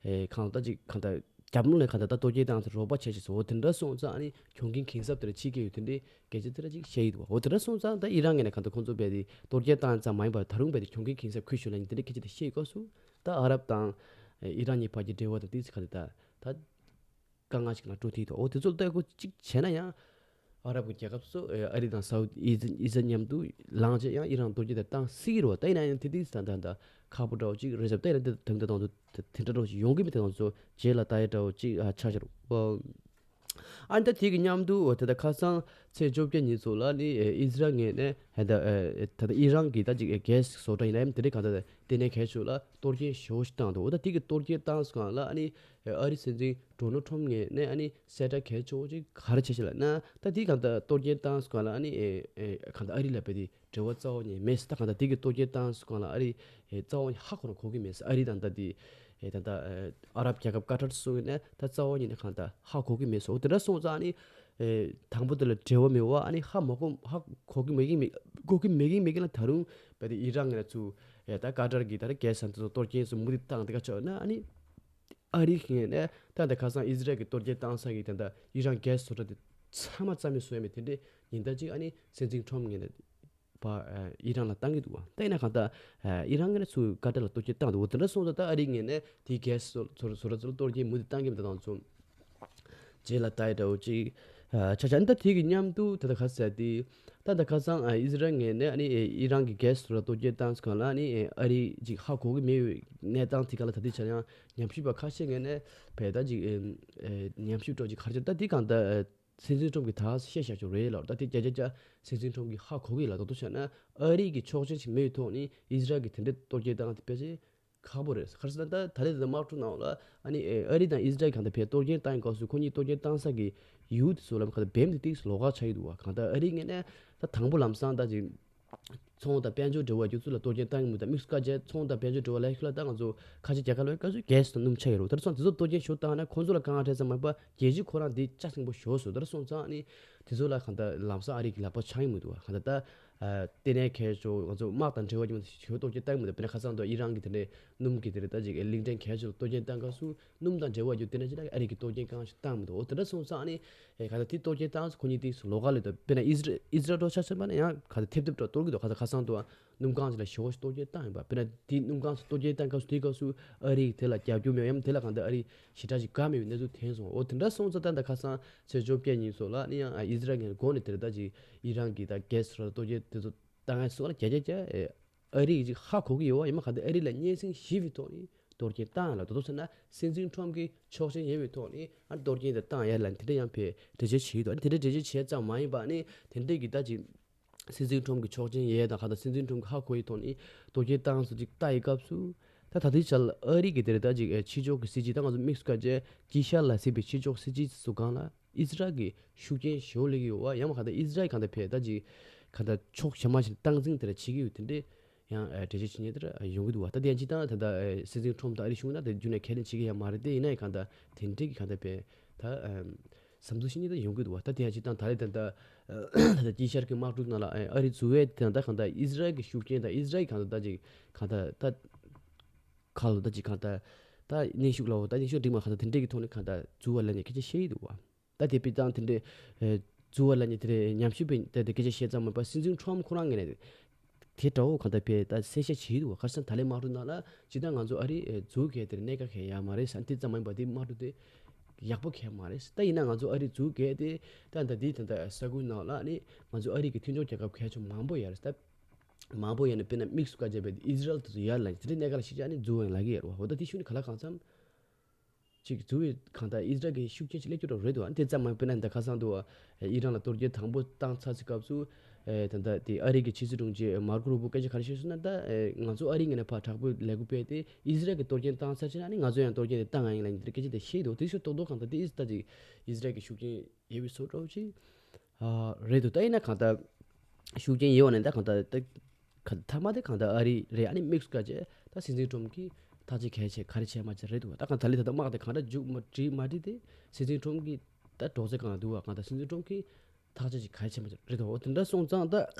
གང་ལྟར་ཅིག་གང་ལྟར་རྒྱབ་ལོགས་ནས་གང་ལྟར་ད་གཏོར་སྐྱོན་བཏང་ཚེ་རོགས་པ་བྱས་བྱས་སོ་འོ་དེ་འདྲ་སོང་ཙང་ཨ་ནི་གྱོང་གུན་གུན་གསབ་དེ་འདྲ་ཅིག་སྐྱེ་ཡོད་དེ་འདྲའི་སྐད་ཆ་དེ་འདྲ་ཅིག་བཤད་ཡོད་འདུག་འོ་དེ་འདྲ་སོང་ཙང་ད་ཨི་རན་ངོས་ནས་གང་ལྟར་ཁོང་ཚོ་བས་དེ་གཏོར་སྐྱོན་བཏང་ཙམ་མ་ཡིན་པར་ད་རུང་བས་དེ་གྱོང་གུན་གུན་གསབ་ཁུལ་ཞུ་ལ་ཡིན་དེ་འདྲའི་སྐད་ཆ་དེ་བཤད་ཡོད་སྐབས་སུ་ད་ཨ་རབ་དང་ཨི་རན་གཉིས་བར་གྱི་འབྲེལ་བ་དང་དེ་ཚོ་ག་རེ་ད་ད། དཀའ་ངལ་ཞིག་ལ་འགྲོ་ཐུབ་ཐུབ། འོ་དེ་ཚོ་ལྟ་སྐོར་གཅིག་བྱས་ན་ཡང་ཨ་རབ་ཀྱི་རྒྱལ་ཁབ་ཚོ་ཨ་རི་དང་སའུ་ཨི་ཨི་ཟ་མཉམ་དུ་ལངས་བྱས་ཡང་ཨི་རན་གཏོར་སྐྱོན་དེ་བཏང་སྲིད་ཀྱི་རེད་བ། ད་ཡིན་ན་ཡང་དེ་དུས་ད་ད་ད་ཁག་པོ་འདྲ་བོ་ཅིག་རེད་ཟེར། ད་ཡིན་ན་དེ་དང་དེ་དང་དེ་དེ་འདྲ་འདྲ་བོ་ཅིག་ཡོང་གི་མེད། དེ་དང་ཚོ་རྗེས་ལ་ལྟ་ཡ་འདྲ་བོ་ཅིག་ཨ་ཆགས་བཞག་རེད་བ། ཨ་ནི་ད་དེ་གི་མཉམ་དུ་འོ་དེ་ད་ཁ་སང་ཚེས་བཅོ་བརྒྱད་ཉིན་ཚོ་ལ་ནི་ཨི་ཟ་རལ་ངོས་ནས་ད་ད་ད་ཨི་རན་གྱི་ད་ཅིག་གྷེ་སི་བཟོ་གྲྭ་ཡིན་ན་ཡང་དེ་འདྲའི་གང་ད་ལྟེ་གནས་གལ་ཆེ་ལ་གཏོར་སྐྱོན་ཞེ་པོ་ཞིག་བཏང་འདུག་འོ་ད་དེ་གི་གཏོར་སྐྱོན་བཏང་སོང་ལ་ཨ་ནི། ཨ་རིའི་སྲིད་འཛིན་ཌོ་ནལ་ཊམ་ངོས་ནས་ཨ་ནི་གསལ་བསྒྲགས་གལ་ཆེ་བོ་ཅིག་ག་རེ་བྱས་ཤག་ལབ་ན། ད་དེའི་སྒང་ད་གཏོར་སྐྱོན་བཏང་སྒང་ལ་ཨ་ནི་ཨེ་ཨེ་གང་ད་ཨ་རི་ལ་བས་དེ་འབྲེལ་བ་རྩ་བ་ཉིད་མེད་ཟེར། ད་གང་ད་དེ་གི་གཏོར་སྐྱོན་བཏང་སྒང་ལ་ཨ་རི་ཨེ་རྩ་བ་ཉིད་ཧ་གོ་རང་གོ་གི་མེད་ཟེར། ཨ་རི་དང་ད་དེ་ཨེ་ད་ད་ཨ་རབ་རྒྱལ་ཁབ་ཀ་ཏར་སོགས་ནས་ད་རྩ་བ་ཉིད་ནས་གང་ད་ཧ་གོ་གི་མེད་ཟེར། འོ་དེ་འདྲ་སོང་ཙང་ཨ་ནི་ཨེ་དང་པོ་དེ་ལ་འབྲེལ་བ་མེད་པ་ཨ་ནི་ཧ་མ་གོ་ཧ་གོ་གི་མེད་གི་མེད་གོ་གི་མེད་གི་མེད་གི་ལ་ད་རུང་བས་དེ་ཨི་རན་ངོས་ནས་ཚུར་ཨེ་ད་ཀ་ཏར་གི་ད་རེ་གྷེ་སི་ཚོ་གཏོར་སྐྱོན་སོགས་མུ་མཐུད་བཏང་དེ་ག་ཆོག་ན་ཨ་ནི། ཨ་རིའི་ངོས་ནས་ད་ལྟ་ཁ་སང་ཨི་ཟི་རལ་གྱི་གཏོར་སྐྱོན་བཏང་ས་གི་ད་ལྟ་ཨི་རན་གྷེ་སི་བཟོ་གྲྭ་དེ་ཚང་མ་རྩ་མེད་བཟོ་ཡ་མེད། དེ་འདྲའི་ཉིན་ལྟར་གཅིག་ཨ་ནི་སྲིད་འཛིན་ཊམ་ངོས་ནས་ཕར་ཨི་རན་ལ་བཏང་གི་འདུག་བ། ད་ཡིན་ན་གང་ལྟར་ཨི་རན་ངོས་ནས་ཚུར་ཀ་ཏར་ལ་གཏོར་སྐྱོན་བཏང་འདུག་བ། དེ་འདྲ་སོང་ཙང་ད་ཨ་རིའི་ངོས་ནས་དེའི་གྷེ་སི་བཟོ་བཟོ་གྲྭ་ཚོ་ལ་གཏོར་སྐྱོན་མུ་མཐུད་བཏང་གི་མེད། ད་དང་ཚོ་རྗེས་ལ་ལྟ་ཡ་འདྲ་བོ་ཅིག་ཨ་ཆ་ཆ་ཨ་ནི་ད་དེ་གི་མཉམ་དུ་ད་ལྟ་ཁ་སང་དེ་ད་ལྟ་ཁ་སང་ཨ་ཨི་ཟི་རལ་ངོས་ནས་ཨ་ནི་ཨི་རན་གྱི་གྷེ་སི་ཚོ་ལ་གཏོར་སྐྱོན་བཏང་སྒང་ལ་ཨ་ནི་ཨ་རི་ཅིག་ཧ་གོ་གི་མེད་པའི་གནས་སྟངས་དེ་ག་ལ་ད་ལྟའི་ཆར་ཡང་ཉམས་ཞིབ་པ་ཁ་ཤས་ངོས་ནས་བས་ད་ཅིག་ཨེ་ཨེ་ཉམས་ཞིབ་སྤྲོ་ཅིག་ག་རེ་བྱས་ད་དེ་གང་ལྟར་སྲིད་འཛིན་ཊམ་གྱིས་ད་བཤད་བཞག་ཆོག་རེད་ལབ། ད་དེ་བརྒྱ་ཆ་བརྒྱ་སྲིད་འཛིན་ཊམ་གྱིས་ཧ་གོ་གི་ལ་ད་དུང་བྱས་ན་ཨ་རི་གི་ཆོག་མཆན་ཞིག་མེད་པའི་ཐོག་ནས་ཨི་ཟི་རལ་གྱིས་དེ་འདྲའི་གཏོར་སྐྱོན་བཏང་དེ་ཕལ་ཆེར་ཁག་པོ་རེད། ག་རེ་ཟེར་ན་ད་ད་རེས་དེ་དམག་འཁྲུག་ནང་ལ་ཨ་ནི་ཨ་རི་དང་ཨི་ཟི་རལ་གང་དང་ཕར་གཏོར་སྐྱོན་བཏང་སྐབས་སུ་ཁོ་གཉིས་གཏོར་སྐྱོན་བཏང་ས་གི་ཡུལ་དེ་ཚོ་ལ་གང་དང་འབེམ་དེ་ཏིག་ལོགས་ཀ་ཆགས་ཡོད་འདུག་བ། གང་ལྟར་ཨ་རིའི་ངོས་ནས་ད་དང་པོ་ལམ་སང་ད་ཅིག་ཚོང་དང་དཔལ་འབྱོར་འབྲེལ་བ་རྒྱུ་ཚུལ་ལ་གཏོར་སྐྱོན་བཏང་གི་མི་དང་དམིགས་སུ་བཀར་བྱས་ཚོང་དང་དཔལ་འབྱོར་འབྲེལ་བ་ལ་ཤུགས་ལ་ད་ང་ཚོ་ཁ་ཆེ་རྒྱལ་ཁབ་ལ་ག་ཚོད་གྷེ་སི་དང་སྣུམ་ཆགས་ཡོད་རེད། ད་རེས་སོང་དེ་ཚོ་གཏོར་སྐྱོན་ཞུ་བཏང་ན་ཁོང་ཚོ་ལ་དཀའ་ངལ་འཕྲད་ས་མ་ཡིན་པ་རྒྱལ་སྤྱི་ཁོ་རང་འདི་ལྕགས་སྲིན་པོ་ཞོ་སོ། ད་རེས་སོང་ཙང་ཨ་ནི་དེ་ཚོ་ལ་གང་ལྟར་ལམ་སང་ཨ་རི་གི་ལག་པ་འཆང་གི་མི་འདུག་བ། གང་ལྟར་ད། ལྟེ་གནས་གལ་ཆེ་ང་ཚོ་དམག་དང་འབྲེལ་བ་ཅན་ཞུ་གཏོར་སྐྱོན་བཏང་མི་འདུག་དཔེར་ན་ཁ་སང་དུ་ཨི་རན་གྱི་དེ་འདྲའི་སྣུམ་གྱི་དེ་འདྲའི་ད་ཅིག་གླིང་ཕྲན་གལ་ཆེ་ལ་གཏོར་སྐྱོན་བཏང་སྐབས་སུ་སྣུམ་དང་འབྲེལ་བ་རྒྱུ་དེ་འདྲ་ཅིག་ལ་ཨ་རི་གི་གཏོར་སྐྱོན་གང་ཞིག་བཏང་མི་འདུག་འོ་དེ་འདྲ་སོང་ཙང་ཨ་ནི་ཨེ་ག་ད་དེ་གཏོར་སྐྱོན་བཏང་ཙང་ཁོ་གཉིས་དེ་ལོགས་ཀ་ལ་དུ་དཔེར་ན་ཨི་ཟི་རལ་ཨི་ཟི་རལ་འགྲོ་ཆ་ཆ་པ་ན་ཡང་ག་ད་ཐེབས་ཐེབས་འགྲོ་གཏོར་གི་འདུག་ག་ད་ཁ་སང་དུ་སྣུམ་ཁང་ཅིག་ལ་ཞེ་པོ་ཞིག་གཏོར་སྐྱོན་བཏང་ཡོད་པ། དཔེར་ན་དེ་སྣུམ་ཁང་ཚོ་གཏོར་སྐྱོན་བཏང་སྐབས་སུ་དེ་སྐབས་སུ་ཨ་རི་དེ་ལ་རྒྱབ་སྐྱོར་མེད་ཡང་དེ་ལ་གང་ད་ཨ་རི་ཞེ་དྲག་ཅིག་དགའ་མེད་པའི་གནས་ཚུལ་ཐོན་སོང་། འོ་དེ་འདྲ་སོང་ཙང་ད་ད་ཁ་སང་ཚེས་བཅོ་བརྒྱད་ཉིན་སོགས་ལ་ནི་ཡང་ཨི་ཟི་རལ་ངོས་ནས་དེར་ད་ཅིག་ཨི་རན་གྱི་ད་གྷེ་སི་ར་གཏོར་སྐྱོན་དེ་ཚོ་བཏང་ཡ་སོགས་ལ་རྒྱ་རྒྱ་རྒྱ་ཨ་རི་ཡིས་ཅིག་ཧ་གོ་གི་ཡོད་པ་ཡིན་མ་ག་ད་ཨ་རི་ལ་སྙན་སེང་ཞིབ་པའི་ཐོག་ནས་གཏོར་སྐྱོན་བཏང་ཡ་ལ་དོ་དོ་ཟེར་ན་སྲིད་འཛིན་ཁྲོམ་གྱི་ཆོག་མཆན་ཡོད་པའི་ཐོག་ནས་ཨ་གཏོར་སྐྱོན་དེ་བཏང་ཡ་ལ་དེ་འདྲ་ཡང་ཕེ་འགྲེལ་བརྗོད་བྱེད་ཀྱི་འདུག་ཨ་ནི་དེ་འདྲ་འགྲེལ་བརྗོད་བྱས་ཙམ་མ་ཡིན་པ་ནི་དེ་འདྲ་གི་ད་ཅིག་སྲིད་འཛིན་ཁྲོམ་གྱི་ཆོག་མཆན་ཡས་དང་གང་ལྟར་སྲིད་འཛིན་ཁྲོམ་གྱི་ཧ་གོ་ཡི་ཐོག་ནས་གཏོར་སྐྱོན་བཏང་ཚུལ་ཅིག་ལྟ་ཡི་སྐབས་སུ། ད་ད་ལྟའི་ཆར་ཨ་རི་གི་དེ་རེད། ད་ཅིག་ཕྱི་ཕྱོགས་ཀྱི་སྲིད་ཇུས། ད་ང་ཚོ་དམིགས་སུ་བཀར་བྱས་དཀྱིལ་ཤར་ལ་སྲིད་པའི་ཕྱི་ཕྱོགས་སྲིད་ཇུས་སུ་གང་ལ་ཨི་ཟི་རལ་གྱི་ཤུགས་རྐྱེན་ཞེ་པོ་སླེབས་ཀྱི་ཡོད་པ། ཡང་མ་གང་ལྟར་ཨི་ཟི་རལ་གང་ལྟར་ཕེ་ད་ཅིག་གང་ལྟར་ཕྱོགས་གཞན་མ་ཞིག་སྟངས་འཛིན་དེ་འདྲ་བྱེད་ཀྱི་ཡོད། དེ་འདྲའི་ཡང་ཨ་འགྲེལ་བརྗོད་བྱེད་མཁན་དེ་འདྲ་ཡོང་གི་འདུག་བ། ད་དེ་ཡང་སྤྱིར་བཏང་ད་ལྟ་ཨ་སྲིད་འཛིན་ཁྲོམ་དང་ཨ་རིའི་གཞུང་ད་དེ་རྒྱུན་ནས་ཁས་ལེན་བྱེད་ཀྱི་ཡང་མ་རེད། དེ་ཡིན་ན་ཡང་གང་ལྟར་དེ་འདྲའི་གི་གང་ལྟར་ཕེ་ད་ཨ་བསམ་ཚུལ་བཤད་མཁན་ད་ཡོང་གི་འདུག་བ། ད་དེ་ཡང་སྤྱིར་བཏང་ད་རེས་ད་ལྟ་ད་ལྟ་དཀྱིལ་ཤར་གྱི་དམག་འཁྲུག་ནང་ལ་ཨ་ཨ་རི་འཛུལ་བའི་དེ་ད་གང་ལྟར་ཨི་ཟི་རལ་གྱི་ཤུགས་རྐྱེན་དང་ཨི་ཟི་རལ་གྱི་གང་ལྟར་ད་ཅིག་གང་ལྟར་ད་ཁ་ལོ་ད་ཅིག་གང་ལྟར་ད་གནོན་ཤུགས་ལ་འོ་ད་གནོན་ཤུགས་འགྲིག་མ་གང་ལྟར་དེ་འདྲའི་གི་ཐོག་ནས་གང་ལྟར་འཛུལ་བ་ལ་ནས་སྐད་ཆ་བཤད་ཡི་འདུག་བ། ད་དེ་སྤྱིར་བཏང་དེ་འདྲའི་ཨེ་འཛུལ་བ་ལ་ནི་དེ་རེད། ཉམས་ཞིབ་པས་དེ་དེ་སྐད་ཆ་བཤད་ཙམ་མིན་པར་སྲིད་འཛིན་ཁྲོམ་ཁོ་རང་ངོས་ནས་དེ་འདྲ་བོ་གང་ལྟར་ཕེ་ད་གསལ་བཤད་བྱས་འདུག་བ། ཁ་སང་ད་ལན་དམག་འཁྲུག་ནང་ལ་སྤྱིར་བཏང་ང་ཚོ་ཨ་རི་ཨེ་འཛུལ་གལ་དེར་གནད་འགག་གལ་ཡོད་མ་རེད་ཟེར། དེ་ཙམ་མིན་པར་དེ་དམག་འཁྲུག་དེ་ཡག་པོ་གལ་མ་རེད། ད་ཡིན་ན་ང་ཚོ་ཨ་རི་འཛུལ་གལ་དེ་ད་ད་དེ་ད་ད་ས་ཁུལ་ནང་ལ་ནི་ང་ཚོ་ཨ་རི་གི་མཐུན་ཕྱོགས་རྒྱལ་ཁབ་གལ་ཆེ་མང་པོ་ཡོད་རེད། ད་མང་པོ་ཡོད་ནི་དཔེར་ན་དམིགས་སུ་བཀར་བྱས་པའི་ཨི་ཟི་རལ་དེ་ཚོ་ཡོད་ལ་ནི་དེ་འདྲའི་གནད་འགག་ལ་གཞི་བཞག་ནས་འཛུལ་བ་ཡིན་ལབ་ཀྱི་ཡོད་རེད་བ། འོ་ད་དེ་ཤུགས་ནི་ག་ལ་གང་འཚམ། ཅིག་འཛུལ་བའི་གང་ལྟར་ཨི་ཟི་རལ་གྱི་ཤུགས་རྐྱེན་ཞིག་སླེབས་ཀྱི་རེད་འདུག་ཨ་ནི་དེ་ཙམ་མ་ཡིན་པ་ན་ད་ཁ་སང་དུ་ཨི་རན་ལ་གཏོར་སྐྱོན་དང་པོ་བཏང་ཚར་ཚེ་སྐབས་སུ་ཨེ་ད་ལྟ་དེ་ཨ་རི་གི་ཕྱི་སྲིད་དྲུང་ཆེ་མར་ཀོ་རུ་བོ་སྐད་ཆ་ག་རེ་བཤད་སོང་ན། ད་ཨེ་ང་ཚོ་ཨ་རིའི་ངོས་ནས་ཕར་དྲག་པོའི་ལས་འགུལ་སྤེལ་ཏེ་ཨི་ཟི་རལ་གྱི་གཏོར་སྐྱོན་བཏང་ཚར་ཕྱིན་ཨ་ནི་ང་ཚོ་ཡང་གཏོར་སྐྱོན་དེ་བཏང་ཡ་ཡིན་ལབ་ནས་དེ་སྐད་ཆ་དེ་བཤད་འདུག་དེ་ཤོད་ཏོག་ཏོག་གང་ལྟར་དེ་ཨི་ཟི་ད་ཅིག་ཨི་ཟི་རལ་གྱི་ཤུགས་རྐྱེན་ཡོད་པའི་བཟོ་འདྲ་བོ་ཅིག་ཨ་རེད་འདུག་ད་ཡིན་ན་གང་ལྟར་ཤུགས་རྐྱེན་ཡོད་པ་ནས་ད་གང་ལྟར་ད། ག་མཐའ་མ་དེ་གང་ལྟར་ཨ་རི་རེད། ཨ་ནི་དམིགས་སུ་བཀར་བྱས་ད་སྲིད་འཛིན་ཁྲོམ་གྱིས་ཐག་གཅོད་གལ་ཆེ་ག་རེ་བྱས་མ་བྱས་རེད་འདུག་ད་གང་ལྟར་ལས་ད་ལྟ་དམག་དེ་གང་འདྲ་མཇུག་མ་སྒྲིལ་མ་སྒྲིལ་དེ་སྲིད་འཛིན་ཁྲོམ་གྱིས་ད་འགྲོ་ཚད་གང་ལ་འདུག་བ། གང་ལྟར་སྲིད་འཛིན་ཁྲོམ་གྱིས་ཐག་གཅོད་ཅིག་ག་རེ་བྱས་མ་བྱས་རེད་འདུག་འོ་དེ་འདྲ་སོང་ཙང་ད་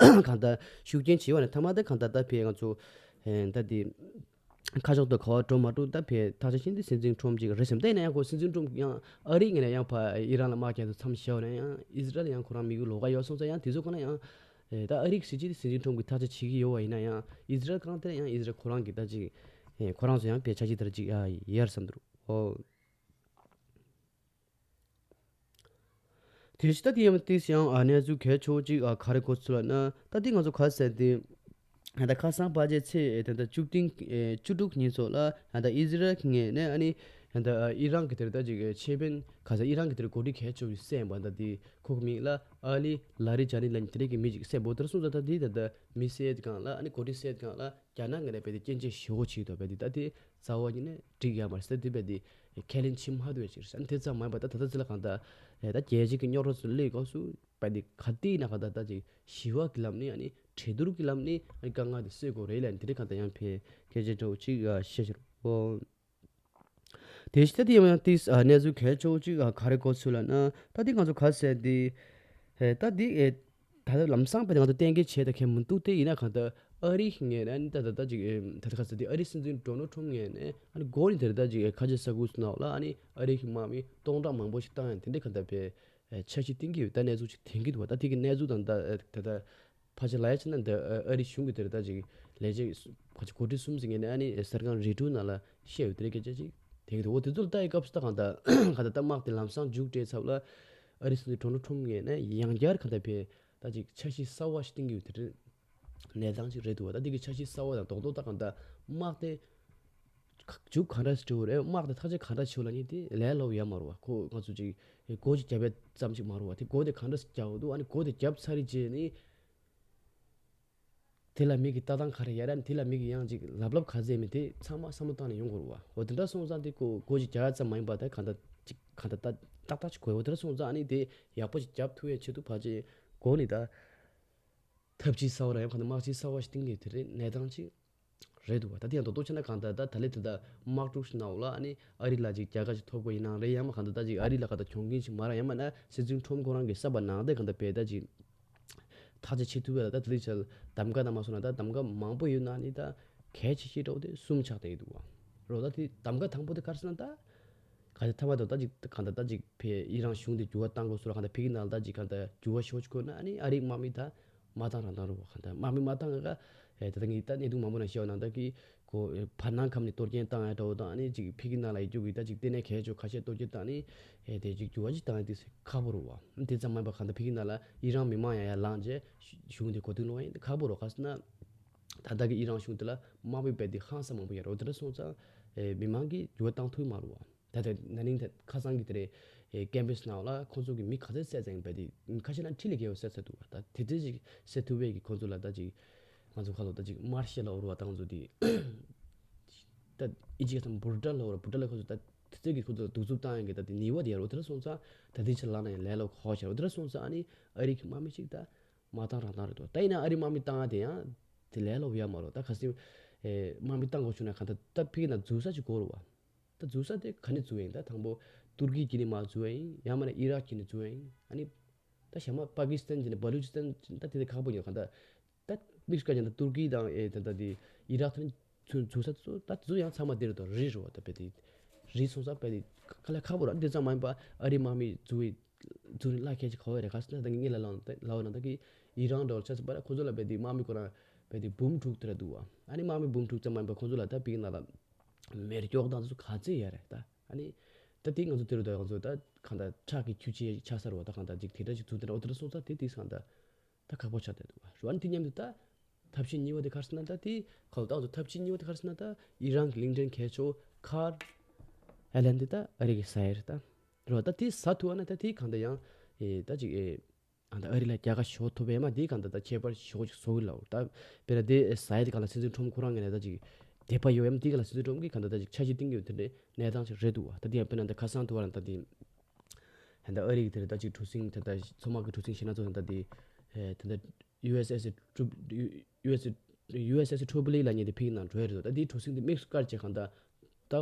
གང་ལྟར་ཤུགས་རྐྱེན་ཆེ་བ་ནས་མཐའ་མ་དེ་གང་ལྟར་ད་ཕེ་ང་ཚོ་ད་དེ་ཁ་ཕྱོགས་དང་ག་བ་འགྲོ་མ་འགྲོ་ད་ཕེ་ཐག་གཅོད་བྱེད་དེ་སྲིད་འཛིན་ཁྲོམ་ཅིག་རེད་བསམ། ད་ཡིན་ན་ཡང་ཁོ་སྲིད་འཛིན་ཁྲོམ་ཡང་ཨ་རིའི་ངོས་ནས་ཡང་ཕ་ཨི་རན་ལ་དམག་རྒྱག་དུས་མཚམས་བཞག་ནས་ཡང་ཨི་ཟི་རལ་ཡང་ཁོ་རང་མི་གུ་ལོགས་ཀ་ཡོད་སོང་ཙང་ཡང་དེ་ཚོ་ཁོ་ན་ཡང་། ཨེ་ད་ཨ་རིའི་སྲིད་སྤྱི་དེ་སྲིད་འཛིན་ཁྲོམ་གྱིས་ཐག་གཅོད་བྱེད་ཀྱི་ཡོད་པ་ཡིན་ན་ཡང་ཨི་ཟི་རལ་གང་དེ་ཡང་ཨི་ཟི་རལ་ཁོ་རང་གིས་ད་ཅིག་ཨེ་ཁོ་རང་ཚོ་ཡང་དཔེ་ཆ་ཅིག་ལྟར་ཅིག་ཨ་ཡར་བསམ་འདུག་ཨོ། དེ་ཕྱི་ད་དེ་ཡང་ཏིས་ཡང་ཨ་གནས་ཚུལ་གལ་ཆེ་བོ་ཅིག་ཨ་ག་རེ་གོ་ཚུལ་ལ་ན་ད་དེ་ང་ཚོ་ག་ཟེར་དེ་ད་ཁ་སང་ཕལ་ཆེར་ཚེས་ད་ལྟ་བཅུ་བདུན་ཨེ་བཅུ་དྲུག་ཉིན་སོགས་ལ་ད་ལྟ་ཨི་ཟི་རལ་གྱི་ངོས་ནས་ཨ་ནི་ད་ལྟ་ཨི་རན་གྱི་དེར་ད་ཅིག་ཨེ་ཆེད་དཔོན་ག་ཟེར་ཨི་རན་གྱི་དེར་འགོ་ཁྲིད་གལ་ཆེ་བོ་ཞིག་བསད་པ་ད་དེ། ཁོ་གི་མིང་ལ་ཨ་ལི་ལ་རི་ཇ་ནི་ལབ་མཁན་དེ་འདྲ་གི་མི་ཅིག་བསད་འབོ་ལྟར་སོང་ཙང་ད་དེ་ད་ལྟ་མི་བསད་སྒང་ལ་ཨ་ནི་འགོ་ཁྲིད་བསད་སྒང་ལ་རྒྱ་ནག་ངོས་ནས་རྦད་དེ་སྐྱོན་བརྗོད་ཞེ་པོ་བྱེད་ཀྱི་འདུག་རྦད་དེ་ད་དེ་རྩ་བ་ཉིད་ནས་འགྲིག་ཡོད་མ་རེད་ཟེར། དེ་རྦད་དེ་ཁས་ལེན་བྱེད་མ་ཐུབ་པ་ཅིག་རེད་ཟེར། ཨ་ནི་དེ་ཙམ་མ་ཡིན་པ་ད་ད་ལྟ་ཚེ་ལ་གང་ལྟར་ད་རྒྱལ་སྤྱི་གི་རྙོག་དྲ་ཚོ་སླེབས་སྐབས་སུ་རྦད་དེ་ག་དུས་ཡིན་ན་གང་ལྟར་ད་ཅིག་ཞི་བ་གི་ལམ་ནས་ཨ་ནི་གྲོས་བསྡུར་གི་ལམ་ནས་ཨ་ནི་དཀའ་ངལ་དེ་སེལ་དགོས་རེད་ལབ་ནས་དེ་འདྲ་གང་ལྟར་ཡང་ཕེ་སྐད་ཆ་འདྲ་བོ་ཅིག་བཤད་བཞག་རོགས། དེ་ཕྱི་ད་དེ་ཡང་ཏིས་ཨ་གནས་ཚུལ་གལ་ཆེ་བོ་ཅིག་ཨ་ག་རེ་གོ་ཚུལ་ལ་ན་ད་དེ་ང་ཚོ་ག་ཟེར་དེ་ཨེ་ད་དེ་ཨེ་ད་ལྟ་ལམ་སང་བས་ང་ཚོ་གཏན་འཁེལ་བྱས་ད་མཁན་མི་འདུག་དེ་ཡིན་ན་གང་ལྟར་ཨ་རི་གི་ངོས་ནས་ཨ་ནི་ད་ད་ད་ཅིག་ཨེ་ད་ད་ག་ཟེར་དེ་ཨ་རི་སྲིད་འཛིན་ཌོ་ནལ་ཊམ་ངོས་ནས་ཨ་ནི་འགོ་ནས་དེ་ད་ཅིག་ཨེ་ཁ་ཆེ་ས་ཁུལ་ནང་ལ་ཨ་ནི་ཨ་རི་གི་དམག་མི་སྟོང་ཕྲག་མང་པོ་ཞིག་བཏང་ཡང་དེ་འདྲ་གང་ལྟར་བས་ཨེ་འཆར་གཞི་བཏིང་གི་ཡོད། ད་གནས་ཚུལ་ཅིག་ཐོན་གི་འདུག་བ། ད་དེ་གི་གནས་ཚུལ་དང་ད་ཨེ་ད་ད། ཕལ་ཆེར་ལབ་ཡ་ཕྱིན་ན་འདི་ཨ་ཨ་རི་གཞུང་གི་དེར་ད་ཅིག་ལས་བྱེད་ཕལ་ཆེར་འགོ་ཁྲིད་གསུམ་ཟེར་མཁན་ནི་ཨ་ནི་གསར་ཁང་རི་ཀྲུའུ་ནང་ལ་བཤད་ཡོད་དེ་རེད་སྐད་ཆ་ཅིག་དེ་གི་འདུག་འོ་དེ་ཚོ་ལ་ལྟ་ཡི་སྐབས་སུ་ད་གང་ལྟར་གང་ལྟར་ད་དམག་དེ་ལམ་སང་མཇུག་སྒྲིལ་ཚར་ལ་ཨ་རི་སྲིད་འཛིན་ཌོ་ནལ་ཊམ་ངོས་ནས་ཡང་བསྐྱར་གང་ལྟར་ཕེ་ད་ཅིག་འཆར་གཞི་གསར་བ་ཞིག་བཏིང་གི་ཡོད་དེ་རེད། གནས་སྟངས་ཅིག་རེད་འདུག་བ། ད་དེ་གི་འཆར་གཞི་གསར་བ་དང་རྡོག་རྡོག་ད་གང་ལྟར་དམག་དེ་མཇུག་གང་འདྲ་སྒྲིལ་བ་རེད། དམག་དེ་ཐག་གཅོད་གང་འདྲ་བྱེད་ལ་ནི་དེ་ལས་སླ་པོ་ཡོད་མ་རེད་བ། ཁོ་ང་ཚོ་ཅིག་སྒོ་ཅིག་བརྒྱབ་ཡ་ཙམ་ཅིག་མ་རེད་བ། དེ་སྒོ་དེ་གང་འདྲ་བརྒྱབ་འདུག་ཨ་ནི་སྒོ་དེ་བརྒྱབ་ཚར་རེད་རྗེས་ནི། དེ་ལ་མི་གི་ལྟ་སྟངས་ག་རེ་ཡོད་ར། དེ་ལ་མི་གི་ཡང་ཅིག་ལབ་ལབ་ག་ཚད་མི་དེ་ཚང་མ་བསམ་བློ་བཏང་ནས་ཡོང་དགོས་རེད་བ། འོ་དེ་འདྲ་སོང་ཙང་དེ་ཀོ་ཀོ་ཅིག་རྒྱག་ཡ་ཙམ་མ་ཡིན་པ་དེ་གང་ལྟར་ཅིག་གང་ལྟར་ཏག་ཏག་ཏག་ཏག་ཅིག་དགོས། འོ་དེ་འདྲ་སོང་ཙང་ཨ་ནི་དེ་ཡག་པོ་ཅིག་རྒྱབ་ཐུབ་ཡ་ཆེད་དུ་ཕལ་ཆེར་གོ་ནི་ད་ཐབས་ཇུས་གསར་བ་ར་ཡང་གང་ལྟར་དམག་ཇུས་གསར་བ་ཞིག་བཏིང་གི་དེ་རེད། གནས་སྟངས་ཅིག་རེད་འདུག་བ། ད་དེ་ཡང་རྡོག་རྡོག་བྱས་ན་གང་ལྟར་ད་ད་ལས་དེ་ད་དམག་འཁྲུག་ཞིག་ནང་ལ་ཨ་ནི་ཨ་རི་ལ་ཅིག་རྒྱལ་ཁ་ཅིག་ཐོབ་དགོས་ཡིན་ནའང་རེད། ཡང་མ་གང་ལྟར་ད་ཅིག་ཨ་རི་ལ་གང་ལྟར་གྱོང་གུན་ཞིག་མ་རག་ཡང་མ་ན་སྲིད་འཛིན་ཁྲོམ་ཁོ་རང་གི་བསམ་པ་ནང་དེ་གང་ལྟར་བས་ད་ཅིག་ཐག་གཅོད་བྱེད་ཐུབ་པས་ལ། ད་དེ་ལས་ཆེད་གདམ་ག་ན་མ་སོང་ན་ད་གདམ་ག་མང་པོ་ཡོད་ན་ནི་ད་གལ་ཆེ་ཤོས་འདྲ་བོ་དེ་གསུམ་ཆགས་བསྡད་ཡོད་འདུག་བ། རོ་ད་དེ་གདམ་ག་དང་པོ་དེ་ག་རེ་ཟེར་ན་ད། ག་ཚོད་ཐ་མ་དང་ད་ཅིག་གང་ལྟར་ད་ཅིག་ཕེ་ཨི་རན་གཞུང་དེ་འགྱུར་བ་བཏང་དགོས་སོ་ར། གང་ལྟར་ཕེ་གི་ནང་ལ་ད་ཅིག་གང་ལྟར་འགྱུར་བ་ཤོར་ཅིག་དགོས་ན་ཨ་ནི་ཨ་རིའི་དམག་མི་ད་མ་བཏང་རང་བཏང་རུ་བ། གང་ལྟར་དམག་མི་མ་བཏང་ག་ཨེ་ད་ལྟ་ངས་ད་གནས་ཚུལ་མང་པོ་ནང་བཤད་པ་ནང་ལྟར་གི་ཁོ་ཨེ་བར་སྣང་ཁམས་ནས་གཏོར་སྐྱོན་བཏང་ཡ་འདྲ་བོ་དང་ཨ་ནི་ཅིག་ཕེ་གི་ནང་ལ་ཡི་རྒྱུ་གི་ད་ཅིག་ལྟེ་གནས་གལ་ཆེ་ཁ་ཤས་གཏོར་སྐྱོན་བཏང་ནི་ཨེ་དེ་ཅིག་འགྱུར་བ་ཅིག་བཏང་ཡ་དེ་ཁག་པོ་རུ་བ། དེ་ཙམ་མ་ཡིན་པ་གང་ལྟར་ཕེ་གི་ནང་ལ་ཨི་རན་མི་མང་ཡ་ཡ་ལངས་རྗེས་གཞུང་དེ་གོ་དུས་ལོང་ཡ་ཁག་པོ་རུ། ག་ཟེར་ན་ད་ལྟ་གི་ཨི་རན་གཞུང་དེ་ལ་དམག་མི་རྦད་དེ་ཧང་སང་མང་པོ་ཡོད་རེད། འོ་དེ་འདྲ་སོང་ཙང་ཨེ་མི་མང་གིས་འགྱུར་བ་བཏང་ཐུབ་མ་རུ་བ། ད་ལྟ་ན་ནིང་ད་ཁ་སང་གི་དེ་རེད། ཨེ་ཀེམ་པེས་ནང་ལ་ཁོང་ཚོ་གི་མི་ག་ཚོད་བསད་ཚར་ཡིན་པ་དེ་ཁ་ཤས་ན་ཁྲི་ལས་བརྒལ་བ་བསད་ཚར་འདུག་ད་དེ་ཚོད་ཅིག་བསད་ཐུབ་པའི་གི་ཁོང་ཚོ་ལ་ད་ཅིག་ང་ཚོ་ཁ་ལོ་ད་ཅིག་མར་ཤལ་ལ་འོར་བ་དང་ཚོ་དེ་ད་ཨི་ཇི་ཁ་སང་བུར་ཏྲ་ལ་འོར་བ་བུར་ཏྲ་ལ་ཁོང་ཚོ་ད་དེ་ཚོད་ཀྱི་ཁོང་ཚོ་ལ་གདུག་རྩུབ་བཏང་ཡང་གི་ད་དེ་ནི་བ་དེ་ཡར་འོ་དེ་ལ་སོང་ཙང་ད་དེ་ཕྱིར་ལངས་ན་ཡང་ལས་སླ་པོ་ཁག་པོ་ཆགས་འོ་དེ་ལ་སོང་ཙང་ཨ་ནི་ཨ་རི་གི་དམག་མི་ཅིག་ད་མ་བཏང་རང་བཏང་རེད་དོ། ད་ཡིན་ན་ཨ་རི་དམག་མི་བཏང་ཡ་དེ་ཡང་དེ་ལས་སླ་པོ་ཡོད་མ་རེད། ད་ག་སྲིད་ཨེ་དམག་མི་བཏང་དགོས་བྱུང་ན་གང་ལྟར་ད་ཕ་གི་ནང་འཛུལ་ས་ཅིག་དགོས་རེད་བ། ད་འཛུལ་ས་དེ་ག་ནས་འཛུལ་ཡིན། ད་དང་པོ་ཏུར་ཀི་གི་ནས་མར་འཛུལ་ཡིན། ཡང་མིན་ན་ཨི་རག་གི་ནས་འཛུལ་ཡིན། ཨ་ནི་ད་ཞྭ་དམར་པ་ཀི་སི་ཐན་གྱི་ནས་བ་ལུ་ཅི་སི་ཐན་ད་དེ་དེ་ཁག་པོ་ཡོད། གང་ལྟར་ད་དམིགས་སུ་བཀར་ཀྱང་ད་ཏུར་ཀི་དང་ཨེ་ད་ད་དེ་ཨི་རག་ཐོན་འཛུལ་འཛུལ་ས་ཚོ་ད་འཛུལ་ཡང་ཚང་མ་དེ་རེད་དོ། རི་རེད་བ། ད་དཔེ་དེ་རི་སོང་ཙང་དཔེ་དེ་དཀའ་ལས་ཁག་པོ་རེད། དེ་ཙམ་མ་ཡིན་པ་ཨ་རི་དམག་མི་འཛུལ་འཛུལ་ནས་གླ་ཁྱད་ཅིག་ག་བ་རེད། ག་སྲིད་ན་ད་ངས་ལ་ལ་ལ་བ་ན་ད་གི་ཨི་རག་འདྲ་བ་ཆ་ཚང་པ་ལ་ཁོ་ཚོ་ལ་དཔེ་དེ་དམག་མི་ཁོ་རང་དཔེ་དེ་འབུམ་དྲུག་དེ་ར་འདུག་བ། ཨ་ནི་དམག་མི་འབུམ་དྲུག་ཙམ་མ་ཡིན་པ་ཁོ་ཚོ་ལ་ད་ཕ་གི་ནང་ལ་མེ་སྒྱོགས་དང་ཚོ་ག་ཚད་ཡོད་རེད། ད་ཨ་ནི་ད་དེ་ང་ཚོ་དེ་རུ་ད་ང་ཚོ་ད་གང་ལྟར་ཁྲག་གི་ཁྱུ་ཆེ་ཆགས་ས་རུ་བ། ད་གང་ལྟར་ཅིག་དེ་འདྲ་ཅིག་ཚུགས་དེ་འདྲ་འོ་དེ་འདྲ་སོང་ཙང་དེ་དེ་གང་ལྟར་ད་ཁག་པོ་ཆགས་བསྡད་འདུག་བ། ཨ་ནི་དེ་མཉམ་དུ་ད་ཐབས་ཤེས་གཉིས་པ་དེ་ག་རེ་ཟེར་ན་ད་དེ་ཁ་ལོ་ད་ང་ཚོ་ཐབས་ཤེས་གཉིས་པ་དེ་ག་རེ་ཟེར་ན་ད་ཨི་རན་གི་གླིང་ཕྲན་མཁས་མཆོག་ཁར་ཨེ་ལན་དེ་ད་ཨ་རི་གི་ཟ་ཡ་རེད། ད་རེད་བ། ད་དེ་ཟ་ཐུབ་བ་ན་ད་དེ་གང་ལྟར་ཡང་ཨེ་ད་ཅིག་ཨེ། ཨ་ད་ཨ་རི་ལ་རྒྱལ་ཁ་ཞེ་པོ་ཐོབ་པས་མ་དེའི་གང་ལྟར་ད་ཁྱད་པར་ཞེ་པོ་ཅིག་བཟོ་གི་ལ། འོ་ད་དཔེར་ན་དེ་ཟ་ཡ་དེ་གང་ལ་སྲིད་འཛིན་ཁྲོམ་ཁོ་རང་ངོས་ནས་ད་ཅིག་དད་པ་ཡོད་ཡམ་དེའི་གང་ལ་སྲིད་འཛིན་ཁྲོམ་གྱིས་གང་ལྟར་ད་ཅིག་འཆར་གཞི་བཏིང་གི་ཡོད། དེ་འདྲའི་གནས་སྟངས་ཅིག་རེད་འདུག་བ། ད་དེ་ཡང་དཔེར་ན་ད་ཁ་སང་དུ་བ་ལ་ད་དེ་ད་ཨ་རི་གི་དེ་རེད། ད་ཅིག་གྲུ་གཟིངས་དེ་ད་མཚོ་དམག་གི་གྲུ་གཟིངས་ཞེ་ན་ཚོ་ད་དེ་ད་ད་ཡུ་ཨེས་ཨེས་ཨེ་ཊུ་ཡུ་ཨེས་ཨེས་ཨེ་ཊུ་བི་ལི་ལབ་མཁན་དེ་ཕ་གི་ནང་འགྲོ་ཡ་རེད་འདུག། ད་དེའི་གྲུ་གཟིངས་དེ་དམིགས་སུ་བཀར་བྱས་གང་ལྟར། ད་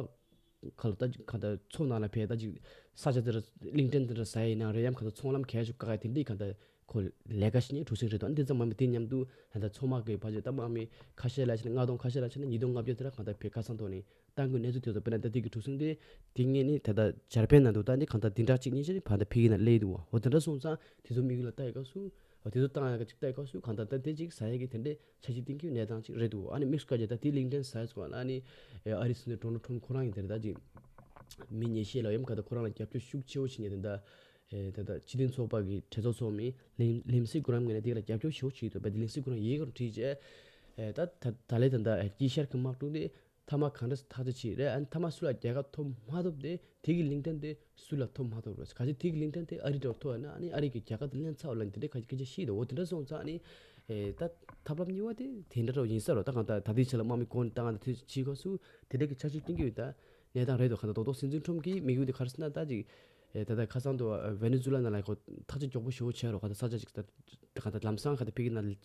ག་ལ་ད་ག་ད་མཚོ་ནང་ལ་ཕེབས་ད་ཅིག་ས་ཆ་དེར་གླིང་ཕྲན་དེ་འདྲ་ཟ་ཡིན་ན་རེད་ཡམ་ག་ད་ཚོང་ལམ་གས་ཤིག་བཀག་ཡ་དེ་འདྲའི་ག་ད་ཁོ་ལས་ཀ་བྱེད་མཁན་གྲུ་གཟིངས་རེད་དོ། ཨ་འདི་ཙམ་མ་མི་དེ་མཉམ་དུ་ད་ད་མཚོ་དམག་གི་ཕ་ཆེ་ད་དམག་མི་ཁ་ཤས་ལ་བྱས་ན་ལྔ་སྟོང་ཁ་ཤས་ལ་བྱས་ན་ཉིས་སྟོང་ལྔ་བརྒྱ་དེ་ར་ག་ད་ཕེབས་ཁ་སང་ཐོག་ནས་བཏང་དགོས་གནས་ཚུལ་ཐོན་སོང་། དཔེར་ན་ད་དེ་གི་གྲུ་གཟིངས་དེ་དེ་ངས་ནི་ད་ད་འཇར་པན་ནང་དུ་ད་ནི་གང་ད་དེ་འདྲ་གཅིག་གཉིས་ཤིག་ཕ་ད་ཕ་གི་ནང་སླེབས་འདུག་བ། འོ་དེ་འདྲ་སོང་ཙང་དེ་ཚོ་དམིགས་ཡུལ་ལ་ལྟ་ཡི་སྐབས་སུ་འོ་དེ་ཚོ་བཏང་ཡ་ག་ཅིག་ལྟ་ཡི་སྐབས་སུ་གང་ད་ད་དེ་ཅིག་ཟ་ཡ་གི་དེ་འདྲའི་འཆར་གཞི་བཏིང་གི་གནས་སྟངས་ཅིག་རེད་འདུག། ཨ་ནི་དམིགས་སུ་བཀར་རྗེས་ད་དེའི་གླིང་ཕྲན་ཟ་ཡ་ཚོ་ལ་ཨ་ནི་ཨ་རི་སྲིད་འཛིན་ཌོ་ནལ་ཊམ་ཁོ་རང་ཡིན་དེ་རེད། ད་ཅིག་མི་ཉེས་ཤས་ལ་ཡོམ་ག་ད་ཁོ་རང་ལ་རྒྱབ་སྐྱོར་ཤུགས་ཆེ་བོ་བྱེད་མཁན་དེ་འདྲ་ཨེ་ད་ད་སྤྱི་མཐུན་ཚོགས་པ་གི་གྲོས་ཚོགས་ཚོགས་མི་ལིན་ལིན་སི་གྷི་རམ་ངོས་ནས་དེ་ལ་རྒྱབ་སྐྱོར་ཤུགས་ཆེ་ཡོད་དོ། བས་དེ་ལིན་སི་གྷི་རམ་ཡིག་སྐོར་བྲིས་རྗེས་ཨེ་ད་ད་ད་ལས་ད་ད་ཨེ་དཀྱིལ་ཤར་གྱི་དམག་འཁྲུག་དེ་མཐའ་མ་གང་འདྲ་ཐག་གཅོད་བྱེད་རེད། ཨ་ནི་མཐའ་མ་སུ་ལ་རྒྱལ་ཁ་ཐོབ་མ་ཐོབ་དེ་དེ་གི་གླིང་ཕྲན་དེ་སུ་ལ་ཐོབ་མ་ཐོབ་རེད། གལ་སྲིད་དེ་གི་གླིང་ཕྲན་དེ་ཨ་རི་འདྲ་བ་ཐོབ་ཡོད་ན་ཨ་ནི་ཨ་རི་གི་རྒྱལ་ཁ་དེ་ལེན་ཚར་བ་ལ་དེ་འདྲའི་ཁ་སྐད་ཆ་བཤད་འདུག། འོ་དེ་འདྲ་སོང་ཙང་ཨ་ནི་ཨེ་ད་ཐབས་ལམ་གཉིས་པ་དེ་དེ་འདྲ་འདྲ་བ་ཡིན་ས་རེད། ད་གང་ལྟར་ད་ལྟའི་ཆ་ལ་དམག་མི་བསྐོ་བཏང་ད་དེ་བྱེད་སྐབས་སུ་དེ་འདྲ་གི་འཆར་གཞི་བཏིང་གི་ཡོད། ད་གནས་སྟངས་རེད་འདུག། གང་ལྟར་རྡོག་རྡོག་སྲིད་འཛིན་ཁྲོམ་གྱི་དམིགས་ཡུལ་དེ་ག་རེ་ཟེར་ན་ད་ཅིག་ཨེ་ད་ལྟ་ཁ་སང་དུ་ཝེ་ནེ་ཛུ་ལ་ནང་ལ་ཁོ་ཐག་གཅོད་མགྱོགས་པོ་ཞེ་པོ་བྱས་རོགས། ཁ་ད་ས་ཆ་ཅིག་ད་ག་ད་ལམ་སང་ཁ་ད་ཕ་གི་ནང་ལ་བྱ་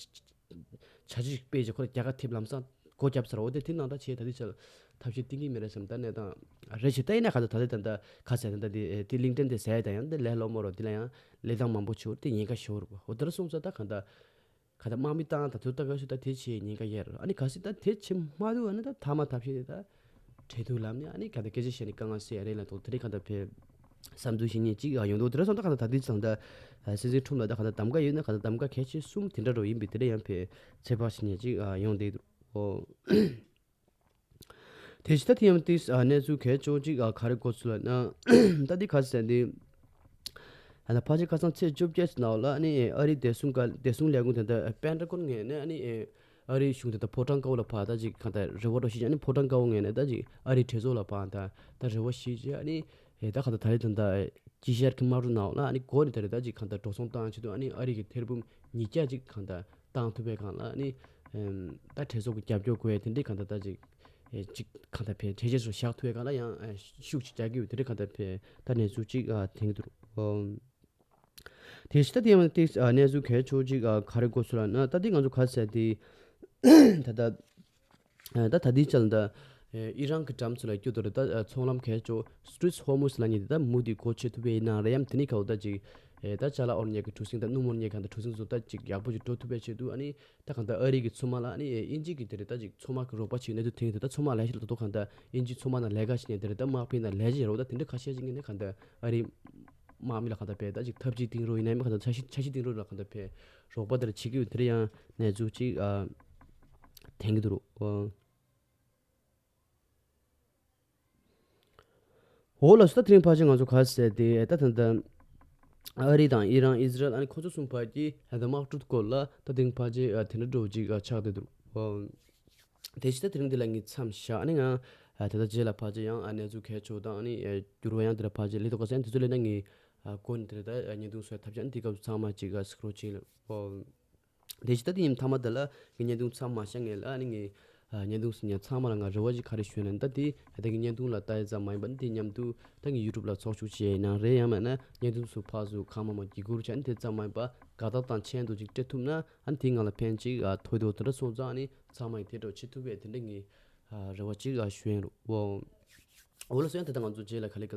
སྤྱོད་ཅིག་སྤེལ་བྱས་ཁོ་ལ་རྒྱལ་ཁ་ཐེབས་ལམ་སང་སྒོ་བརྒྱབ་ཚར། འོ་དེ་དེ་ནང་ད་བྱས་ད་ལྟའི་ཆར་ཐབས་ཤེས་བཏིང་གི་མེད་རེད་བསམ། ད་གནས་སྟངས་རེད་བྱས་ད་ཡིན་ན་ག་ད་ད་ལྟ་ད་ལྟ་ག་ཟེར་ད་ད་དེ་དེ་གླིང་ཕྲན་དེ་ཟས་ད་ཡང་དེ་ལས་སླ་མོ་རོགས། དེ་ལ་ཡང་ལས་སྟངས་མང་པོ་བྱུང་དེ་ཉེན་ཁ་ཞོར་འོ་དེ་ར་སོང་ཙང་ད་ག་ད། ག་ད་དམག་མི་བཏང་ད་ཚོད་ལྟ་ག་ཞུ་ད་དེ་ཆེ་ཉེན་ཁ་ཡོད་རེད། ཨ་ནི་གལ་སྲིད་ད་དེ་བྱེད་མ་ཐུབ་ཨ་ནི་ད་ཐ་མ་ཐབས་ཤེས་དེ་ད་འཕྲལ་ཐུག་ལམ་ནས་ཨ་ནི་ག་ད་སྐད་ཆ་བཤད་ནས་དཀའ་ངལ་སེལ་ཡ་རེད་ལ་དོ་དེ་རིང་ག་ད་ཕེ་བསམ་ཚུལ་ཞིག་ཉན་གཅིག་ཡོང་འདུག། དེ་ར་སོང་ད་ག་ད་ད་དེ་ཚང་ད་སྲིད་འཛིན་ཁྲོམ་ལ་ད་ག་ད་གདམ་ག་ཡོད་ན་ག་ད་གདམ་ག་གལ་ཆེ་གསུམ་དེ་འདྲ་རོ་ཡིན་པས་དེ་ར་ཡང་ཕེ་ཚེ་བག་ཞིག་ཉན་གཅིག་ཡོང་བསྡད་འདུག་ཨོ། དེ་ཕྱི་ད་ཐེངས་ཏིས་གནས་ཚུལ་གལ་ཆེ་ཅིག་ག་རེ་གོ་ཚུལ་ལ་ན་ད་འདི་ག་ཟེར་འདི་ཨ་ད་ཕལ་ཆེར་ཁ་སང་ཚེས་བཅོ་བརྒྱད་ནང་ལ་ནི་ཨ་རིའི་བདེ་སྲུང་བདེ་སྲུང་ལས་ཁུངས་དེ་འདྲ་པེན་ཊ་གོན་ངོས་ནས་ནི་ཨ་རིའི་གཞུང་དེ་འདྲ་ཕོ་བྲང་དཀར་པོ་ལ་ཕར་ད་ཅིག་ག་ད་རེ་བ་འདྲ་ཞིག་ནི་ཕོ་བྲང་དཀར་པོ་ངོས་ནས་ད་ཅིག་ཨ་རིའི་གྲོས་ཚོགས་ལ་ཕར་ད་ད་རེ་བ་ཞིག་བྱས་ནི་ད་ག་ད་ད་རེས་དེ་འདྲ་དཀྱིལ་ཤར་གྱི་དམག་འཁྲུག་ནང་ལ་ནི་འགོ་ནས་ད་རེ་ད་ཅིག་ག་ད་འགྲོ་སོང་བཏང་ཆེད་དུ་ཨ་ནི་ཨ་རི་གི་ཐེར་འབུམ་ཉིས་བརྒྱ་ཅིག་ག་ད་བཏང་ཐུབ་པའི་སྒང་ལ་ནི་ཨེམ་ད་གྲོས་ཚོགས་ཀྱི་རྒྱབ་སྐྱོར་དགོས་ཡ་དེ་འདྲའི་གང་ལྟར་ད་ཅིག་ཨེ་ཅིག་གང་ལྟར་ཕན་གྲོས་ཆོད་ཚོ་བཞག་ཐུབ་པའི་སྒང་ལ་ཡང་ཨེ་ཤུགས་ཅིག་རྒྱག་གི་ཡོད། དེ་འདྲའི་གང་ལྟར་ཕན་ད་གནས་ཚུལ་ཅིག་ཨ་ཐོན་གྱི་འདུག། ཨོ། དེ་ཕྱི་ད་དེ་ཡང་དེ་ཨ་གནས་ཚུལ་གལ་ཆེ་ཅིག་ཨ་ག་རེ་གོ་ཚུལ་ལ་ན་ད་དེ་ང་ཚོ་ག་ཟེར་དེ་ད་ད་ད་ད་ལྟའི་ཆར་ད་ཨི་རན་གྱི་འགྲམ་ཚོ་ལ་སྐྱོ་དོ་རེད། ད་ཚོང་ལམ་གལ་ཆེ་སི་ཊྲེཊ་ཧོར་མུཛ་ལབ་མཁན་དེ་ད་མུ་མཐུད་སྒོ་ཕྱེ་ཐུབ་པ་ཡིན་ན་རེད་ཡམ། དེ་ནི་ག་འོ་ད་ཅིག་ཨེ་ད་ཅ་ལག་འོར་ཉེ་གི་གྲུ་གཟིངས་དང་སྣུམ་འོར་ཉེ་གང་ད་གྲུ་གཟིངས་ཚོ་ད་ཅིག་ཡག་པོ་ཅིག་འགྲོ་ཐུབ་པའི་ཆེད་དུ་ཨ་ནི་ད་གང་ད་ཨ་རི་གི་ཚོང་མ་ལ་ཨ་ནི་ཨེ་དབྱིན་ཇི་གི་དེ་རེད་ད་ཅིག་ཚོང་མ་གི་རོགས་པ་བྱེད་གནས་ཚུལ་ཐོན་ཡོད་དེ། ད་ཚོང་མ་ལ་ཞིག་ལ་ད་དོ་གང་ད་དབྱིན་ཇི་ཚོང་མ་ནང་ལས་ཀ་བྱེད་མཁན་དེ་རེད། ད་དམག་དཔོན་ནང་ལས་བྱེད་རོགས་ད་དེ་འདྲ་ཁ་ཤས་ཅིག་ངེས་ནས་གང་ད་ཨ་རི་དམག་མི་ལ་གང་ད་ཕན་ད་ཅིག་ཐབས་ཇུས་སྟེང་རོགས་ཡིན་ན་མི་གང་ད་འཆར་གཞི་འཆར་གཞི་སྟེང་རོགས་ལ་གང་ད་ཕན་རོགས་པ་དེ་འདྲ་བྱེད་ཀྱི་ཡོད། དེ་རེད་ཡང་གནས་ཚུལ་ཅིག་ཨ་ཐོན་གྱི་འདུག་རོགས། འོ་ལགས་སོ། ད་དེ་རིང་ཕལ་ཆེར་ང་ཚོ་ག་ཟེར་དེ་ད་ད་ད་ཨ་རི་དང་ཨི་རན་ཨི་ཟི་རལ་ཨ་ནི་ཁོ་ཚོ་གསུམ་བར་གྱི་ད་དམག་འཁྲུག་སྐོར་ལ་ད་དེ་རིང་ཕལ་ཆེར་དེ་འདྲ་འགྲོ་ཅིག་ཆགས་བསྡད་འདུག། དེ་བཞིན་ད་དེ་རིང་འདི་ལ་ངས་མཚམས་བཞག་ཨ་ནི་ང་ ཨ་དེ་ལྟར་རྗེས་ལ་ཕལ་ཆེར་ཡང་ཨ་གནས་ཚུལ་གལ་ཆེ་བ་དང་ཨ་ནི་ཨ་འགྱུར་བ་ཡང་དེ་ལ་ཕལ་ཆེར་སླེབས་འདུག་ག་ཟེར། ཨ་ནི་དེ་ཚོ་སླེབས་ན་ངས་ཨ་གོ་ནས་དེ་ལ་ད་ཨ་བརྙན་ཐུང་བཟོས་ཐབས་ཅིག་ཨ་ནི་དེ་སྐབས་སུ་ཚང་མ་ཅིག་ཨ་གཟིགས་རོགས་བྱེད་ལ། ཨོ། དེ་བཞིན་ད་དེ་ཡིན་མཐའ་མ་དེ་ལ་ངས་བརྙན་ཐུང་མཚམས་མ་བཞག་ངེས་ལ་ཨ་ནི་ངས་ཨ་བརྙན་ཐུང་ཟིན་ཡང་ཚང་མ་ལ་ང་རེ་བ་ཅིག་ག་རེ་ཞུ་ན་ད་དེ་ད་གི་བརྙན་ཐུང་ལ་ལྟ་ཡ་ཙམ་མ་ཡིན་པ་ནི་དེ་མཉམ་དུ་ད་ངས་ཡུ་ཊུབ་ལ་ཚོགས་ཞུགས་བྱས་ཡིན་ནའང་རེད། ཡང་མིན་ན་བརྙན་ཐུང་ཚོ་ཕར་ཚུར་གང་མང་མང་བརྒྱུད་སྐུར་བྱས་ནས་དེ་ཙམ་མ་ཡིན་པ་དགའ་རྟགས་དང་མཆན་དུ་ཅིག་སྤྲད་ཐུབ་ན་ཨ་ནི་དེ་ང་ལ་ཕན་ཅིག་ཨ་ཐོགས་འདུག་དེ་འདྲ་སོང་ཙང་ཨ་ནི་ཚང་མ་ཡིས་དེ་འདྲ་བྱེད་ཐུབ་པས་དེ་འདྲ་ངས་ཨ་རེ་བ་ཅིག་ཨ་ཞུ་ཡིན་རོགས། འོ་ལགས་སོ། ཡང་དེ་ལྟར་ང་ཚོ་རྗེས་ལ་ག་ལེ་ག་ལེ།